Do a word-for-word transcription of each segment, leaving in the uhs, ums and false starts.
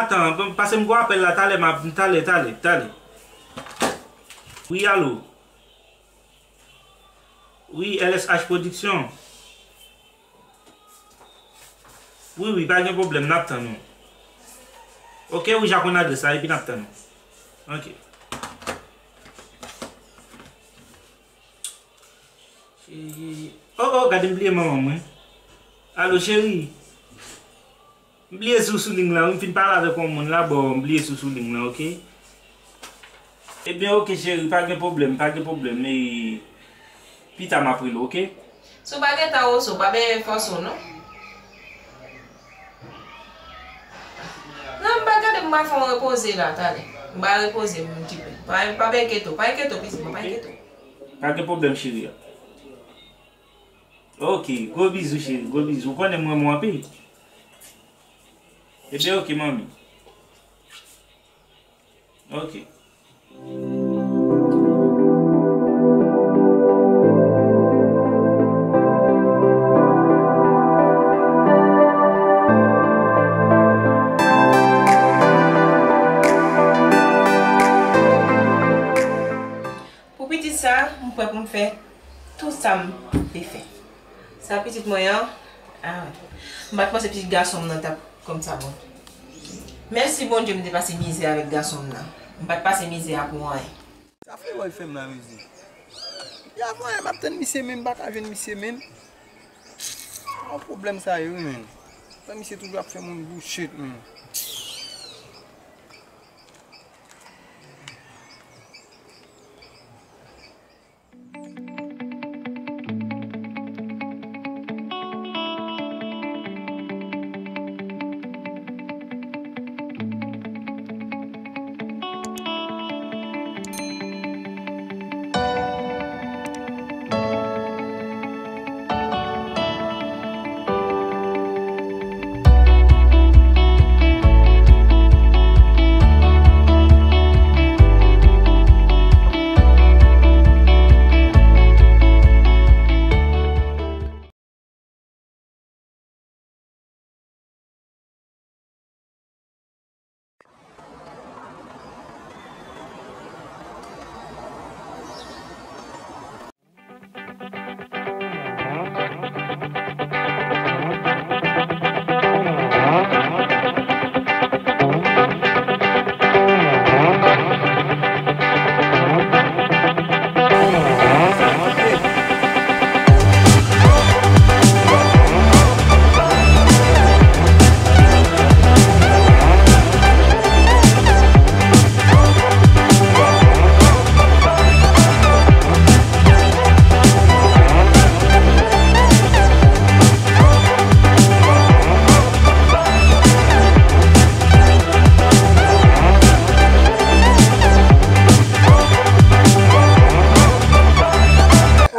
Atan, pase m gwo apèl la talè, m ap, talè, talè, talè. Wi, alo. Wi, L S H Production. Wi, wi, pa gen pwoblèm, n ap tann ou. Oke, ou ja konn adrès la, epi n ap tann ou. Oke. Cheri. Oh, oh, gade m bliye manman mwen. Alo, cheri. M bliye si w sou liy la, wi, m fin pale avèk yon moun la, bon, m bliye si w sou liy la, oke? Ebyen, oke, cheri, pa gen pwoblèm, pa gen pwoblèm, e pita m ap rele w, oke? Si w pa gen tan, Oso, pa bezwen fòse w, non. Non, m pa gade, m pa fè w repoze la, talè. M pa repoze m tibwen. Pa, pa enkyete w, pa enkyete w, pitit mwen, pa enkyete w. Pa gen pwoblèm, cheri. Oke, gwo bizou, cheri, gwo bizou. Ou konnen m renmen w anpil. Ebyen, oke, manmi. Oke. Pou pitit sa, m prè pou m fè tout sa m vle fè. Sa pitit mwen an, ah, m pa t panse pitit gason m nan t ap kòmsa bon. Mèsi Bondye m te pase mizè avèk gason m nan. M pa t pase mizè a pou anyen. Sa fè wè l fè m la mezi. Depi avan yè m ap tann misye men m pa ka jwenn misye men. Yon pwoblèm sa ye wi men. Sa misye toujou ap fè moun bullshit men.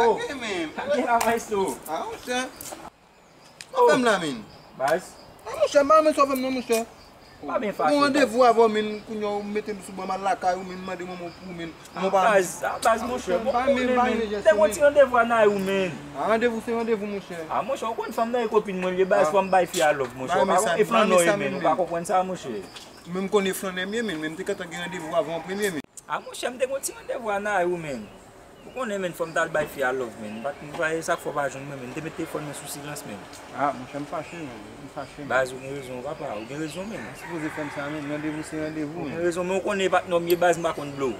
Oh, sa gen la, maestro? Ah, monchè. Sa fè m la, men. Baz. Ah, monchè, m pa renmen sa w fè m non, monchè. Pa byen fache. Mwen gen randevou avè w, men, kounye a w mete m sou ban m al lakay ou, men, m mande manman w pou ou, men. Ah, baz, ah, baz, monchè, bon, ou konnen, men. M te gen yon ti randevou a Nayou, men. Ah, randevou se randevou, monchè. Ah, monchè, ou konn fanm nan e kopin mwen li ye, baz, fò m bay fi a love, monchè. Ou pa konn e flannè w ye, men, ou pa konprann sa, monchè. Men m konnen flannè m ye, men, men m te gentan gen randevou avè w an premye, men. Ah, monchè, m te gen yon ti randevou a Nayou, men. Ou konnen, men, fò m t al bay fi a love, men. M pa t, m pa, e sa k fè w pa jwenn mwen, men. M te met telefòn mwen sou silans, men. Ah, monchè, m fache, men. M fache, men. Baz, ou gen rezon, papa. Ou gen rezon, men. Ou sipoze fè m sa, men. Randevou se randevou, men. Ou gen rezon, men ou konnen patnè w m ye, baz, m pa konn blow.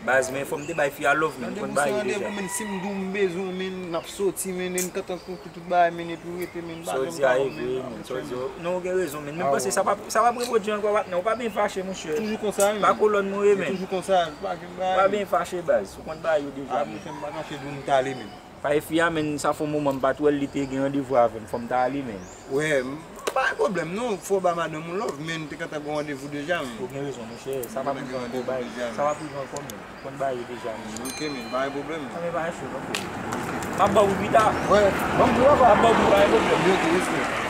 Baz, men fò m te bay fi a love, men. M konn ba yo deja. Randevou se randevou, men. Si m di w m bezwen w, men, n ap soti, men, n kantan pou tout bagay, men, epi w rete, men, m pa janm ka wè w, men. Sa w di a e vre, men, sa w di a. Non, ou gen rezon, men. Men m panse sa p ap, sa p ap repwodui ankò, patnè. Ou pa byen fache, monchè. Toujou konsa, men. Pa kolòn mwen ye, men. Toujou konsa, pa gen bagay. Pa byen fache, baz. Ou konn bagay yo deja, men. Ah, monchè, m pa kache di w m t ale, men. Pa e fi a, men, sa fè yon moman m pa t wè l, li te gen randevou avè m. Fò m ta ale, men. Wè, m, pa gen pwoblèm, non. Fò w ba madanm ou love, men, te gentan gen randevou deja, men. Ou gen rezon, monchè. Sa p ap rive ankò, baz. Sa p ap rive ankò, men. Konn bagay yo deja, men. Ok, men, pa gen pwoblèm. Sa men pa cho, ok. M ap ba w pita. Wè, ban m di w avan. M ap ba w pita, pa gen pwoblèm. Ok, respè.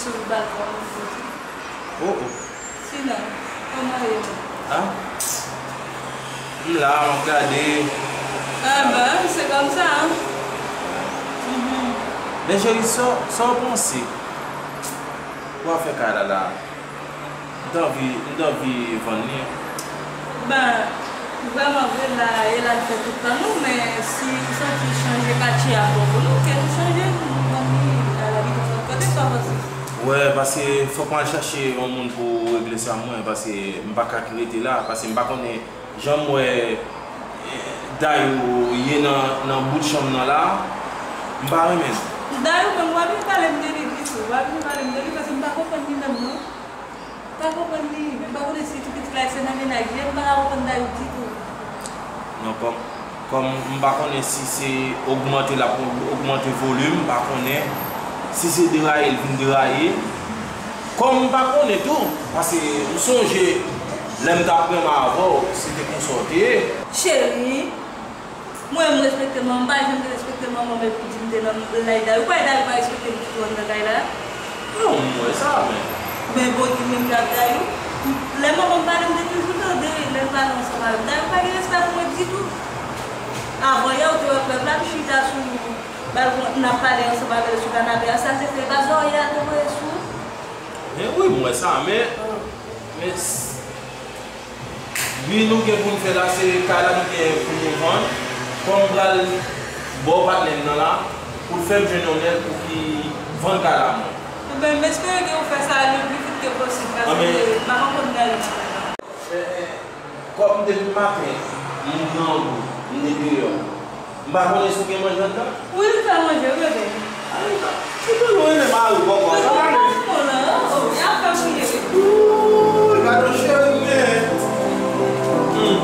Sou balkon. Oh, oh. Sinon, kòman ye menm? Ah? M la, m ap gade. Ah, ben, se kòmsa, hein? Mhm. Men cheri, sa, sa w panse pou afè kay la la? M t anvi, m t anvi vann li. Ben, vrèman vre, la, e la n fè tout tan nou, men si nou santi chanje katye a bon pou nou, ke nou chanje, nou vann li, al abite yon lòt kote, sa w panse? Wè, paske fòk mwen al chache yon moun pou regle sa mwen, paske m pa ka rete la, paske m pa konnen jan m wè, eh, Dayou ye nan, nan bout chanm nan la, m pa renmen l. Dayou menm, w ap vin pale m de li ditou, w ap vin pale m de li, paske m pa konprann li menm non. M pa konprann li, men m pa konnen si ti pitit la se nan mennaj li ye, m pa ka konprann Dayou ditou. Non, kòm, kòm m pa konnen si se ogmante l ap ogmante volim, m pa konnen si se deraye l vin deraye. Kòm m pa konnen tou, paske m sonje lè m t ap renmen avè w, se te konsa w te ye. Cheri, mwen, m respekte manman m, m pa janm te respekte manman m epi w di m te nan lay Dayou. Ou kwè Dayou pa respekte m ditou anndan kay la? Non, m wè sa, men. Men Bondye menm k ap Dayou. Lè manman m pale, m te toujou tande lè l pale ansanm avè m. Dayou pa gen respè pou mwen ditou. Avan yè, ou te wè prèv la, m chita sou balkon, n ap pale ansanm avè l sou kanape a. Sa l te fè, e pa zòrye a l te voye sou ou? Men wi, m wè sa, men, men s- Wi, nou gen pou n fè la, se kay la nou gen pou nou vann. Kòm m pral ba w patnè m nan la, pou l fè m jwenn yon nèg pou ki vann kay la mwen. Enben, m espere ke ou fè sa le pli vit ke posib, paske m pa konn kote m prale nan kay la. Eh, eh, kòm depi maten, m grangou, m deyò. M pa konnen si w gen manje anndan. Wi, m fè manje, wi, bebe. Ay, se pou nou renmen mari w bòkò. Wi, m pa renmen w la. Oh, y ap fè manje, wi. Ooh, gade yon cheri m gen. Hmm.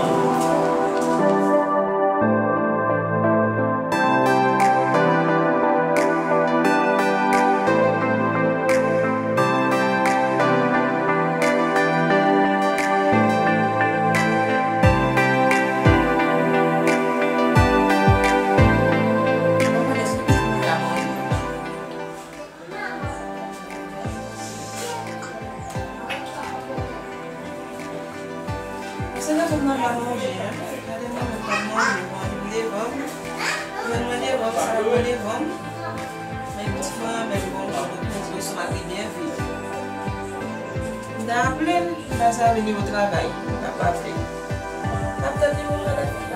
Se nan tout nan pa manje, hein. Gade mwen menm pa manje, mwen anvi devan m. Mwen mwen devan m, sa mwen devan m. Men piti mwen an bèl bon jan, donk mwen twouve son mari byen vit. M ta aple l, m ta save nivo travay, m ta pa aple l. M ap tann nivo madanm li.